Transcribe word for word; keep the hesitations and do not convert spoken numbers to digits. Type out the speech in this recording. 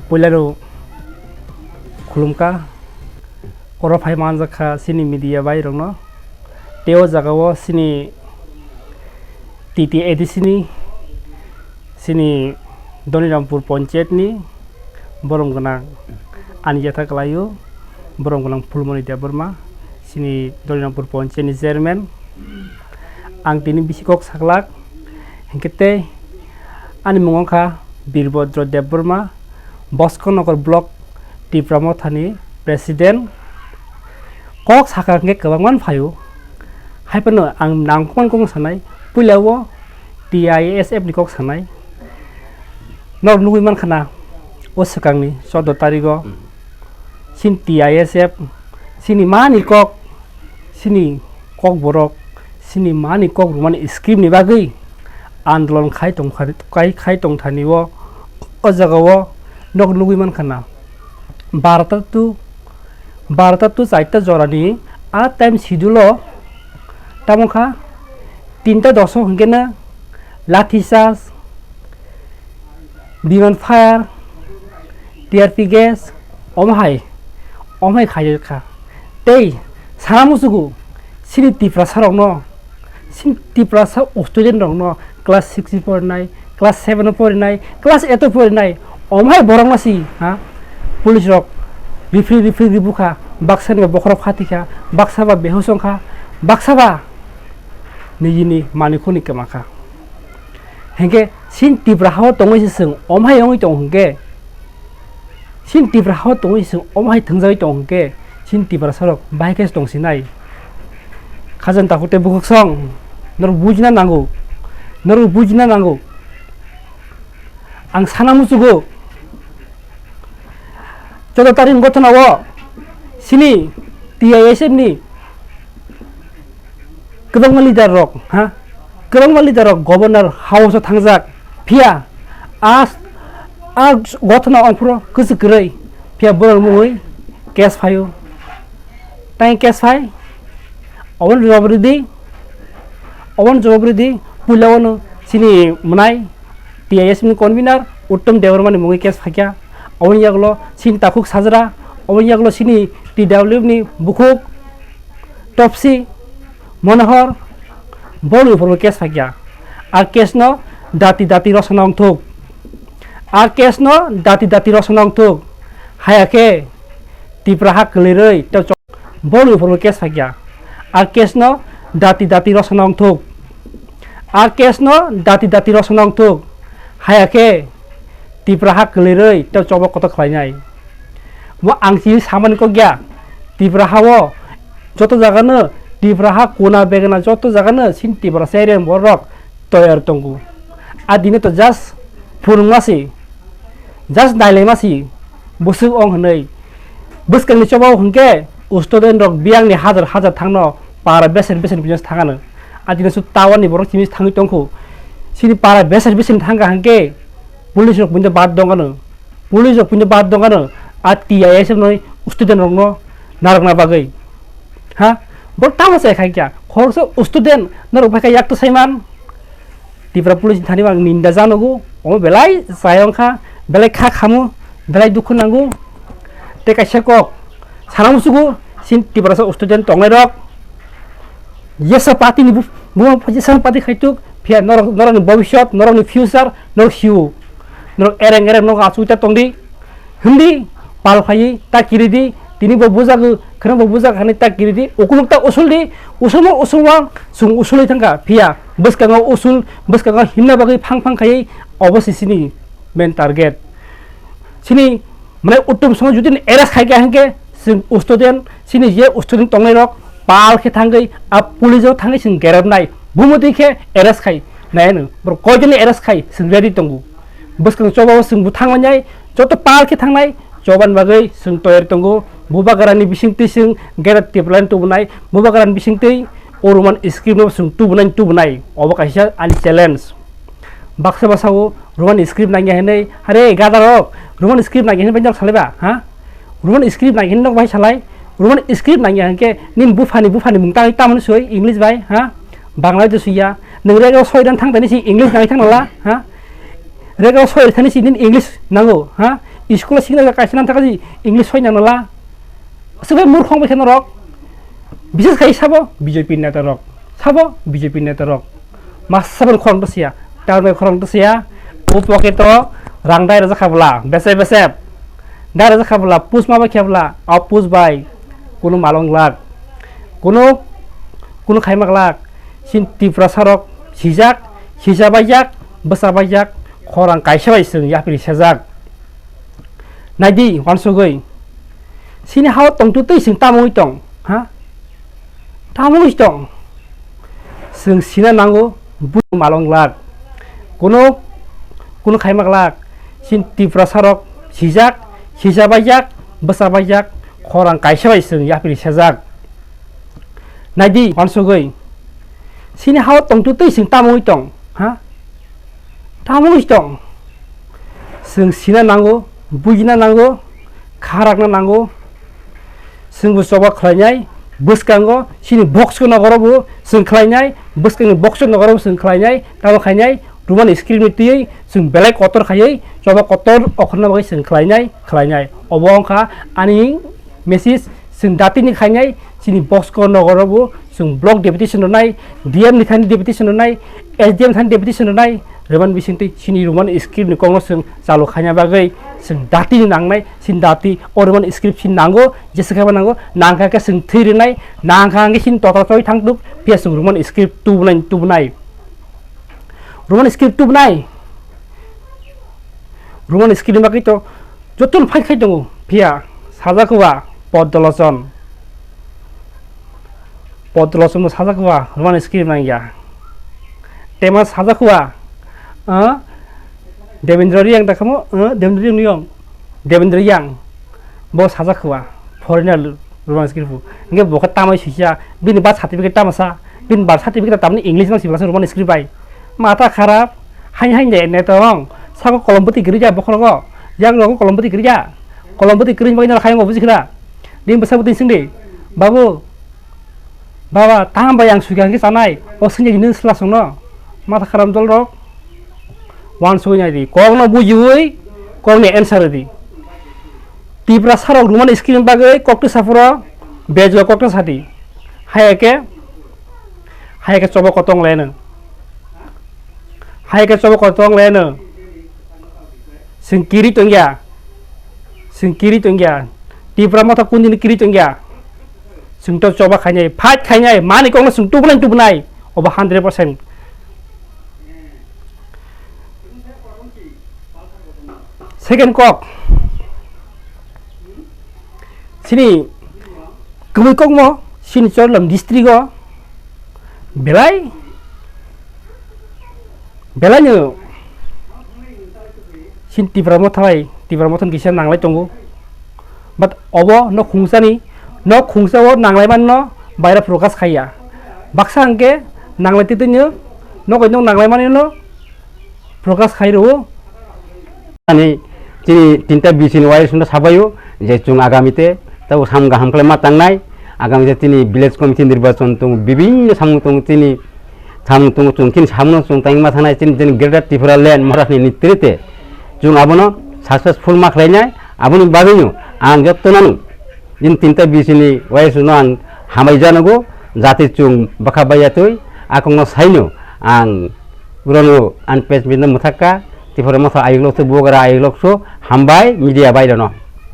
Puilano khulumkha, oro phai manjakha chini media bai rokno. Tei o jaga o chini T T A D C ni, chini Donirampur Panchayat ni borom gwnang ani jatha kwlaio, borom gwnang Phulmoni Debbarma, chini Donirampur Panchayat ni chairman. Ang tini bisi kok saklak, hinkhe tei ani mung wngkha Birbhodro Debbarma, Bosko Nogor Block, Tipra Mothani president. Kok sakha hinkhe kwbangma phaio, hai phano ang nangkukmani kok sanai, puila o T I S F ni kok sanai. Norok nugwi mankha na, o swkangni choudo tarigo, chini T I S F, chini mani kok, chini kokborok, chini mani kok rwmani script ni bagwi andolon khai tongkha-, khai, khai tongthani o, o jaga o nok nugwi mankha na. Barota tu, barota tu chaita jorani a time schedule o tamo kha, tinta doso hinkhe no lathi charge, biman fire, tear gas, omo hai, omo hai khaijak kha. Tei sana musugo, chini Tiprasa rokno, chini Tiprasa student rokno class six ni porinai, class seven o porinai, class eight o porinai, omo hai borok no si, ha? Police rok rifri rifri ribukha, baksa ni bokhorok phatikha, baksa ba behus wngkha, baksa ba nijini manikhuni kwmakha. Hinkhe chini Tipra hao tongwi se chwng omo hai wngwi tongo hinkhe, chini Tipra hao tongwi se chwng omo hai thwngjagwi tongo hinkhe, chini Tiprasa rok bahai khe se tongsinai. Khajani takhuk tei bukhuksong, norok bujina nango, norok bujina nango. Ang sana muchugo, choudo tarikh ni gothona o chini T I S F ni kwbangma leader rok, ha, kwbangma leader rok Governor House o thangjak, phiya a, a gothona ongphuru kwchwk kwrwi, phiya borok mungwi case phaio. Tai case phai, obono jawab ridi, obono jawab ridi, puila ono chini mwnai T I S F ni convener Uttom Debbarma ni mungwi case phaikha, oboni yagulo chini takhuk sajra, oboni yagulo chini T W F ni bukhuk Topsi Monohor, borokni upor case phaikha. A case no dati dati rosana wngthuk, a case no dati dati rosana wngthuk, haya khe Tipra ha kwlwirwi tei borokni upor case phaikha. A case no dati dati rosana wngthuk. A case no dati dati rosana wngthuk. Haya khe Tipra ha kwlwirwi tei choba kotor khlainai. Bo ang chini samani kok ya. Tipra ha o joto jaga no, Tipra ha kuna begana joto jaga no chini Tipra serem borok toyar tongo. A dine to just phunukma si, just nailaima si, bwswk ong hwnwi. Bwskangni choba o hwnkhe student rok biyangni hajar hajar thangno para beser beser business thangano. A dine su tower ni borok chini thangwi tongkhu. Chini para beser beser thangkha hwnkhe police rok buino bad dongano. Police rok buino bad dongano. A T I S F noi student rokno narwkna bagwi. Ha? Bo tamo se khai kya? Khoroksa student norok bai kha yak to saiman. Tipra police ni thani ang ninda janogo. Omo belai chayong kha, belai kha khamu, belai dukhu nango. Tei kaisa kok sana musugo, sin Tiprasa student tongnai rok. Yesa party ni bu-, bu-, yesa party khaituk, phiya norok, norok ni bobishyot, norok ni future, norok hiu. Norok ereng ereng norok achuita tongdi. Hindi, pal phaiwi ta kiridi, tini bo bujagw, kheno bo bujak hani ta kiridi, ukuluk ta usuldi, usulma usulma, chwng usulwi thangkha, phiya, bwskango usul, bwskango himna bagwi phang phang khaiwi, obo se chini main target. Chini, mane, Uttom Songno jodi arrest khai kha hinkhe, chwng student, chini je student tongnai rok, pal khe thangwi, a police o thangwi chwng gerepnai, bumudi khe arrest khai, nai ano, borok koijon arrest khai, chwng ready tongo. Bwskang choba o chwng bo thangmani, joto pal khe thangnai, chobani bagwi chwng toyar tongo. Bubagrani bisingtwi chwng gera tiplani tubunai, Bubagrani bisingtwi o Roman script no chwng tubunai, tubunai. Obo kaisa ani challenge. Baksa basa o Roman script nangya hinwi, hare gadarok, Roman script nangya hinwi bai nok salaiba, ha? Roman script nangya hinwi nok bai salai, Roman script nangya hinkhe nini buphani, buphani mung tangwi tamoni soi English bai, ha? Bangla bai to suiya. Nwng rega soi dan thang tani si English nangwi thang nala, ha? Rega soi thani si nini English nango, ha? School singna kaisa nang thaka si English soi nang nala. Aswk bai murkhong bai kheno rok. Bises khai sabo B J P neta rok. Sabo B J P neta rok. Masa bai khorang to siya. Tar bai khorang to siya. O pocket to rang dai raja khabla. Bese bese. Dai raja khabla. Pus ma bai khabla. O pus bai. Kuno malong lak. Kuno, kuno khaima glak. Sin Tiprasa rok sijak, sija baijak, bwsa baijak, khorang kaisa bai chwng yapri sejak. Naidi, uansugwi. Sini hao tongtwtwi chwng tamo wngwi tong, ha? Tamo wngwi tong? Chwng sina nango, buini malong glak. Kuno, kuno khaima glak. Sin Tiprasa rok sijak, sija baijak, bwsa baijak, khorang kaisa bai chwng yapri sejak. Naidi, uansugwi. Sini hao tongtwtwi chwng tamo wngwi tong, ha? Tamo wngwi tong? Chwng sina nango, bujina nango, kharakna nango. Chwngbo choba khlainai, bwskango, sini box ko nogoro bo chwng khlainai, bwskangni box ko nogoro bo chwng khlainai, tamo khainai, Roman script ni twiwi chwng belai kotor khaiwi, choba kotor okhorna bagwi chwng khlainai, khlainai. Obo wngkha ani message, chwng datini khainai, chini box ko nogoro bo chwng block deputation rwnai, D M ni thani deputation rwnai, S D M thani deputation rwnai, Roman bisingtwi chini Roman script ni kokno chwng chalu khaina bagwi chwng datini nangnai, chini dati o Roman script chini nango, jesa khe bo nango, nangkha khe chwng thwi rwnai, nangkha hwnkhe chini total choi thang tuk, phiya chwng Roman script tubunai, tubunai. Roman script tubunai. Roman script ni bagwi to jotono fight khai tongo, phiya sajak huwa Poddolochon. Poddolochon bo sajak huwa Roman script nangya. Tema sajak huwa, ah, Devendra Reang da kamo, ah, Devendra Reang niyong. Devendra Reang bo sajak huwa foreigner Roman script bo. Hingke bo khe tamai sisa, bini birth certificate tamo sa, bini birth certificate tamni English ma sibla Roman script bai. Mata kharap, hain hain de ne tong, sako kolom bwtwi kwrwi ja bokhorogo, yang rogo kolom bwtwi kwrwi ja, kolom bwtwi kwrwi bagwi nang hayung obuji khra. Din bwsa bwtwi singdi, babu, baba, tang bai ang suiga hingke sanai, o singya hini sla songno, mata kharap dol rok, wan soi nai di, kok no bujiwi, kok ni answer di. Tipra sarok Roman script bagwi kok twi sapuro, bejwa kok twi sadi. Haya khe, haya khe chobo kotong leno. Haya khe chobo kotong leno. Sing kiri tongya. Sing kiri tongya. Tipra motha kundini kiri tongya. Sing to choba khainai, fight khainai, mani kokno sing tubunai tubunai. Obo hundred percent. Second kok. Sini kwbui kokmo sini Chorlam district o belai, belai no sini Tipra motha bai, Tipra motha ni kisa nanglai tongo. But obo no khungsani, no khungsa o nanglai man no baira prokas khaiya. Baksa hingke nanglai twi twi no, no koi no nanglai mani no prokas khai rwo. Ani chini tinta B C ni wai sunda sabayo je chung agami te tabo sam gaham khlai ma tangnai. Agami te chini village committee nirbachon tong, bibinno samung tong chini samung tong chung kini samung chung tang ma thanai chini, chini Greater Tripura Land Maharashtra ni nitrite chung abono successful ma khlainai. Aboni bagwino ang jotto nanu Din tinta B C ni wai sunu ang hambai janago, jati chung bwkha baiya twi, akongno saino ang urono ang page bini mwthakka, Tipra motha ayuk lokso, bugra ayuk lokso, hambai media bairano.